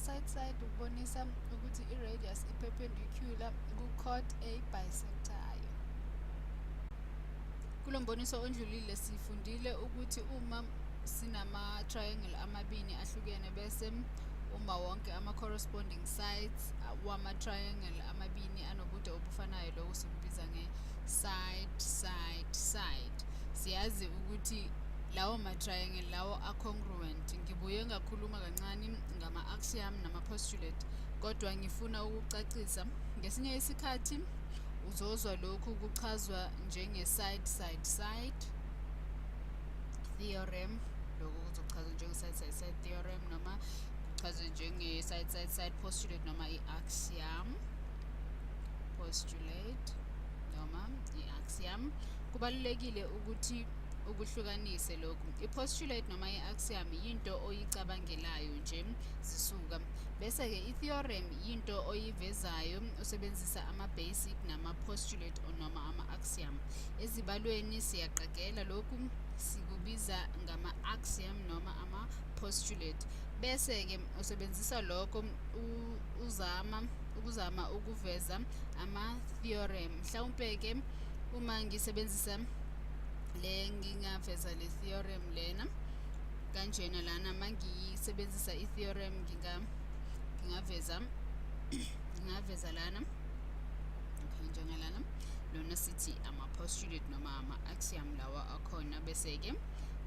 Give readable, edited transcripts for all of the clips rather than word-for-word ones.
ama-side side ukubonisa ukuthi i-radius i-perpendicular ku-chord eyi-bisect-ayo. Kulo mboniso ondlulile sifundile ukuthi uma sinama-triangle amabili ahlukene bese uma wonke ama-corresponding sides wama-triangle amabili anobude obufanayo, lokhu sikubiza nge-side side side. Siyazi ukuthi lawo ma-triangle lawo a-congruent. Ngibuye ngakhuluma kancane ngama-axiom nama-postulate, kodwa ngifuna ukucacisa. Ngesinye isikhathi uzozwa lokhu kuchazwa njenge-side side side theorem. Lokhu kuzochazwa njenge-side side side theorem noma kuchazwe njenge-side side side postulate noma i-axiom postulate noma i-axiom. Kubalulekile ukuthi ukuhlukanise lokhu. I-postulate noma i-axiom yinto oyicabangelayo nje zisuka, bese-ke i-theorem yinto oyivezayo usebenzisa ama-basic nama-postulate noma ama-axiom. Ezibalweni siyaqagela, lokhu sikubiza ngama-axiom noma ama-postulate, bese-ke usebenzisa lokho uzama ukuzama ukuveza ama-theorem. Mhlawumpe-ke uma ngisebenzisa le, ngingaveza le theorem lena kanjena lana. Mangiyisebenzisa i-theorem, ngingaveza lana, okay, njengalana. Lona sithi ama-postulate noma ama-axiom lawa akhona, bese-ke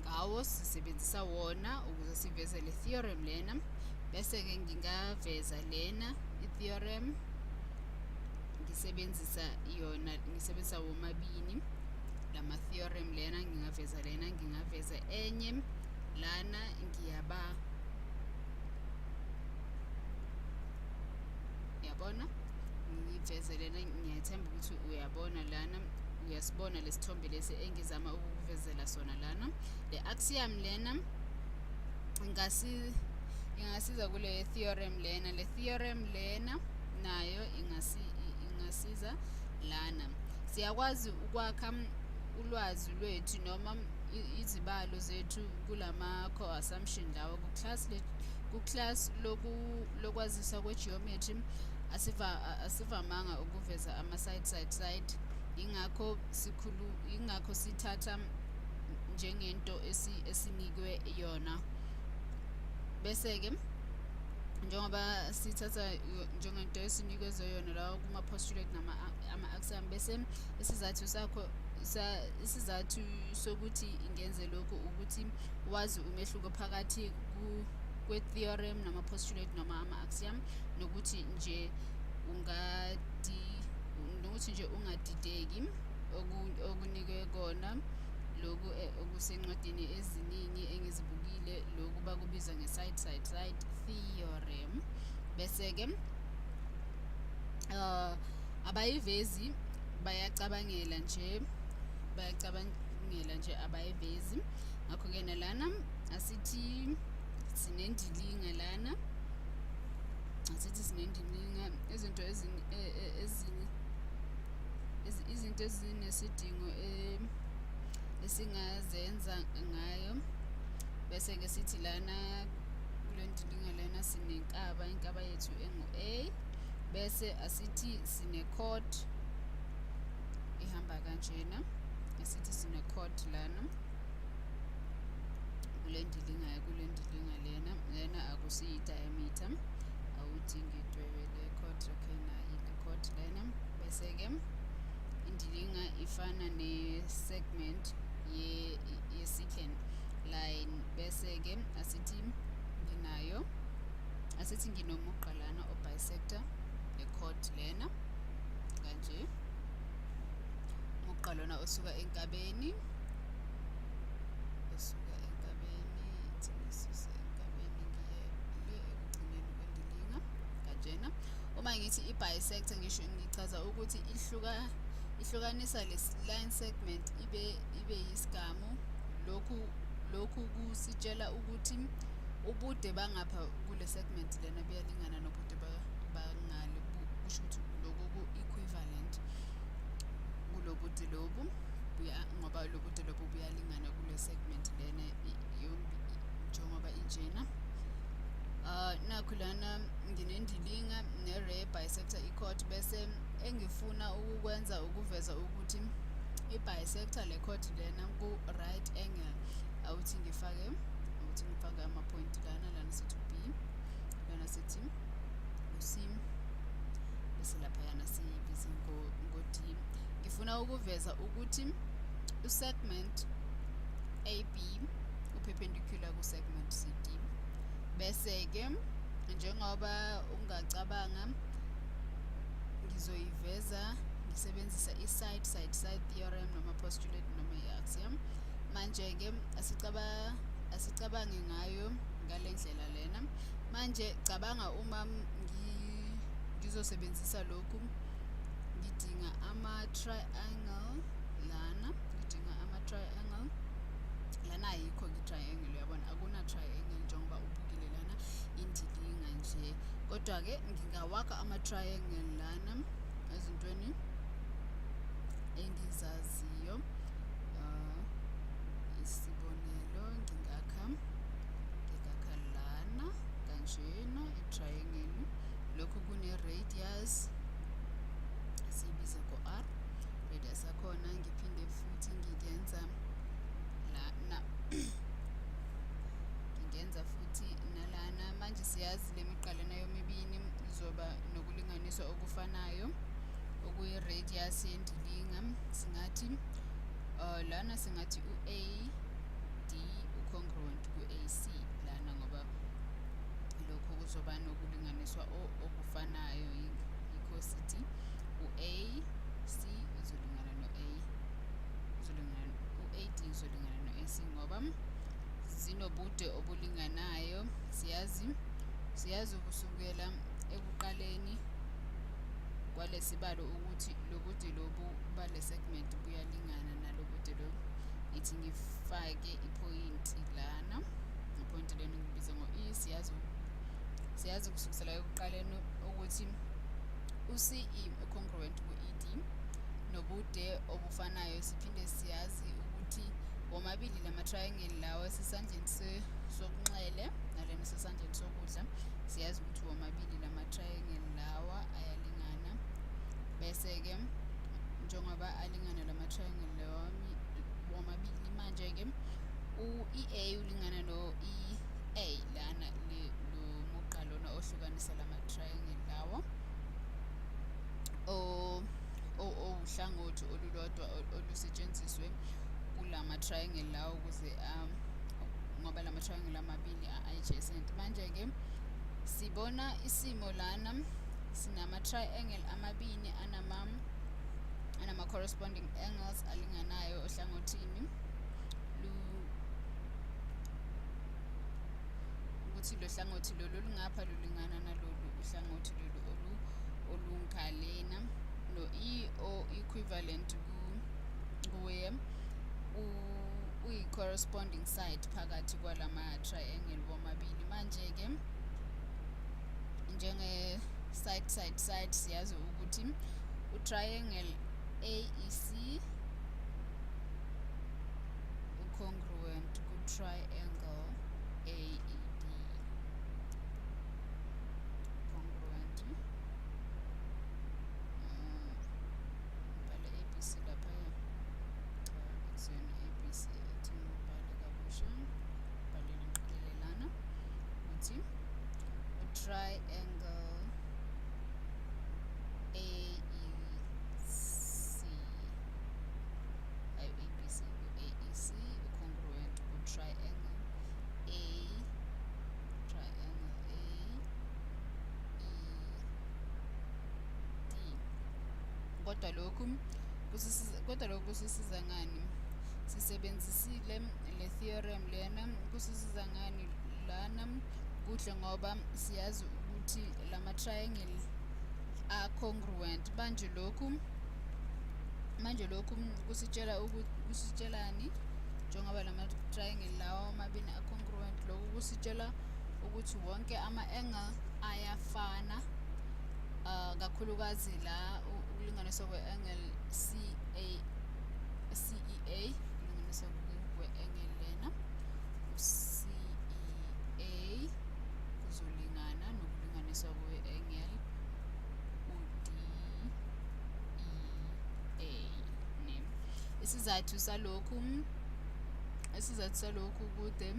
ngawo sisebenzisa wona ukuze siveze le theorem lena. Bese-ke ngingaveza lena i-theorem ngisebenzisa yona, ngisebenzisa womabili lama theorem lena. Ngingaveza lena, ngingaveza enye lana, ngiyaba yabona, ngiveze lena. Ngiyathemba ukuthi uyabona lana, uyasibona lesithombe lesi engizama ukukuvezela sona lana. Le axiom lena ingasiza kule theorem lena, le theorem lena nayo ingasiza lana. Siyakwazi ukwakha ulwazi lwethu noma izibalo zethu kulama core assumption lawa ku-class lokwaziswa kwe-geometry. Asivamanga ukuveza ama-side side side, ingakho sithatha njengento esinikwe yona. Bese-ke njengoba sithatha njengento esinikezwe yona lawa kuma-postulate nama-axiom, bese isizathu sakho isizathu sokuthi ngenze lokhu ukuthi wazi umehluko phakathi kwe-theorem nama-postulate noma ama-axiom, nokuthi nje ungadideki. Okunikwe kona lokhu okusencwadini eziningi engizibukile, lokhu bakubiza nge-side side side theorem. Bese-ke abayivezi, bayacabangela nje, abayivezi. Ngakho-ke nalana asithi sinendilinga lana, asithi sinendilinga. Izinto izinto ezinesidingo esingazenza ngayo. Bese-ke sithi lana kule ndilinga lena sinenkaba, inkaba yethu engu-A. Bese asithi sine-chord ihamba kanjena. Asithi sine-chord lana kule ndilinga lena. Akusiyi-diameter, awuthi ngidwebe le chord. Okay, nayi le chord lena. Bese-ke indilinga ifana ne-segment ye-secant line. Bese-ke asithi nginayo, asithi nginomugqa lana o-bisect-a le chord lena kanje. Umugqa lona osuka enkabeni, ithi ngisuse enkabeni ngiye le ekugcineni kwendilinga kanjena. Uma ngithi i-bisector, ngisho ngichaza ukuthi ihlukanisa le line segment ibe yisigamu. Lokhu kusitshela ukuthi ubude bangapha kule segment lena buyalingana nobude bangale. Kusho ukuthi lokhu ku-equivalent kulobude lobu, ngoba lobude lobu buyalingana kule segment lena njengoba injena. Nakhu lana nginendilinga ne-ray bisector i-chord, bese engifuna ukukwenza ukuveza ukuthi i-bisector le chord lena ku-right angle. Awuthi ngifake ama-point lana sithi B, lana sithi u-C, bese laphayana siyibize ngo-D. Ngifuna ukuveza ukuthi u-segment AB u-perpendicular ku-segment CD. Bese-ke njengoba ungacabanga, ngizoyiveza ngisebenzisa i-side side side theorem noma postulate noma i-axiom. Manje-ke asicabange ngayo ngale ndlela lena. Manje cabanga uma ngizosebenzisa lokhu, ngidinga ama-triangle lana, ayikho i-triangle, uyabona akuna triangle njengoba ubukile lana, indilinga nje. Kodwa-ke ngingawakha ama-triangle lana ezintweni engizaziyo. Isibonelo, ngingakha lana kanjena i-triangle. Lokhu kune-radius, siyibize ngo-R, radius yakhona. Ngiphinde futhi ngingenza lana, ngingenza futhi nalana. Manje siyazi le migqa lena yomibini izoba nokulinganiswa okufanayo okuyi-radius yendilinga. Singathi lana singathi u-AD u-congruent ku-AC lana, ngoba lokho kuzoba nokulinganiswa okufanayo. Yikho sithi u-AC uzolingana no-A, uzolingana u-AD uzolingana no-AC ngoba zinobude obulinganayo. Siyazi kusukela ekuqaleni kwalesibalo ukuthi lobude lobu bale segment buyalingana nalobude lobu. Ithi ngifake iphoyinti lana, iphoyinti lena ngibiza ngo-E. Siyazi kusukisela ekuqaleni ukuthi u-CE u-congruent ku-ED nobude obufanayo. Siphinde siyazi ukuthi womabili lama-triangle lawa esesandleni sokunxele nalena esesandleni sokudla, siyazi ukuthi womabili lama-triangle lawa ayalingana. Bese-ke njengoba alingana lama-triangle lawa womabili, manje-ke u-EA ulingana no-EA lana, lo mugqa lona ohlukanisa lama-triangle lawa owuhlangothi olulodwa olusetshenziswe kulama-triangle lawa, ukuze ngoba lama-triangle amabili a-adjacent. Manje-ke sibona isimo lana, sinama-triangle amabili anama-corresponding angles alinganayo ohlangothini, ukuthi lo hlangothi lolu olungapha lulingana nalolu uhlangothi lolu olungalena, no-E o equivalent kuye uyi-corresponding side phakathi kwalama-triangle womabili. Manje-ke njenge side side side, siyazi ukuthi u-triangle AEC u-congruent ku-triangle AED, congruent ngibhale ABC laphaya, cha akusiyona ABC, ethi ngibhale kabusha, ngibhalele ngiqalele lana ukuthi u-triangle AEC, ayo ABC, u-AEC u-congruent ku-triangle A, triangle A E D. Kodwa lokhu kusisiza ngani? Sisebenzisile le theorem lena, kusisiza ngani lana? Kuhle ngoba siyazi ukuthi lama-triangle a-congruent. Manje lokhu kusitshela ukuthi kusitshelani? Njengoba lama-triangle lawa amabili a-congruent, lokhu kusitshela ukuthi wonke ama-angle ayafana, kakhulukazi la ukulinganiswa kwe-angle CEA, ukulinganiswa kwe-angle lena CEA kuzolingana Isizathu salokhu isizathu salokhu kude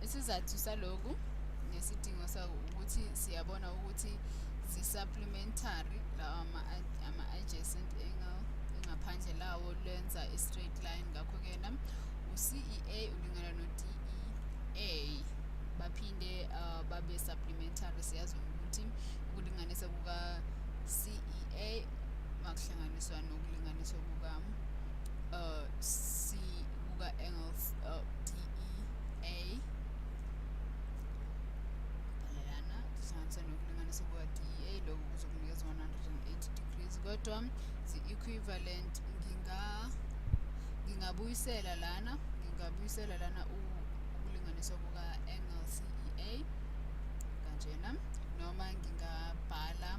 isizathu salokhu nesidingo sako ukuthi siyabona ukuthi zi-supplementary lawa ama-adjacent angle, ingaphandle lawo lenza i-straight line. Ngakho-ke na u-CEA ulingana no-DEA, baphinde babe supplementary. Siyazi ukuthi ukulinganisa kuka-CEA makuhlanganiswa nokulinganiswa kuka C kuka-angle DEA, lana kuhlanganiswa nokulinganiswa kuka-DEA, lokhu kuzokunikeza 180 degrees, kodwa zi-equivalent. Ngingabuyisela lana, ngingabuyisela lana ukulinganiswa kuka-angle CEA kanjena, noma ngingabhala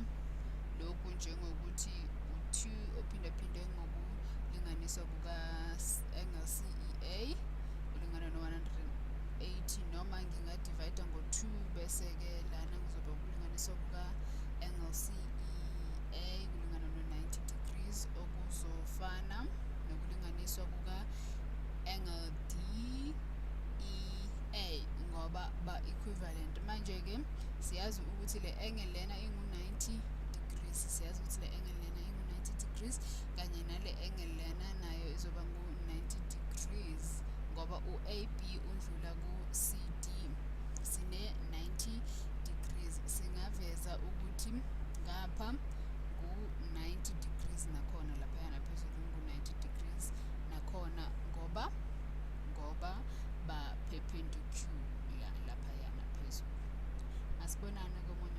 lokhu njengokuthi u-2 ophindaphinde ngokulinganiswa kuka-angle CEA ulingana no-180, noma ngingadivida ngo-2, bese-ke lana ngizoba ukulinganiswa kuka-angle CEA kulingana no-90 degrees, okuzofana nokulinganiswa kuka-angle DEA, ngoba ba-equivalent. Manje-ke siyazi ukuthi le angle lena ingu-90 degrees, siyazi ukuthi le angle lena ingu-90 degrees, kanye nale angle lena nayo izoba ngu-90 degrees, ngoba u-AB undlula ku-CD. Sine-90 degrees, singaveza ukuthi ngapha ngu-90 degrees, nakhona laphayana phezulu ngu-90 degrees nakhona, ngoba ba-perpendicular laphayana phezulu. Asibonane komunye.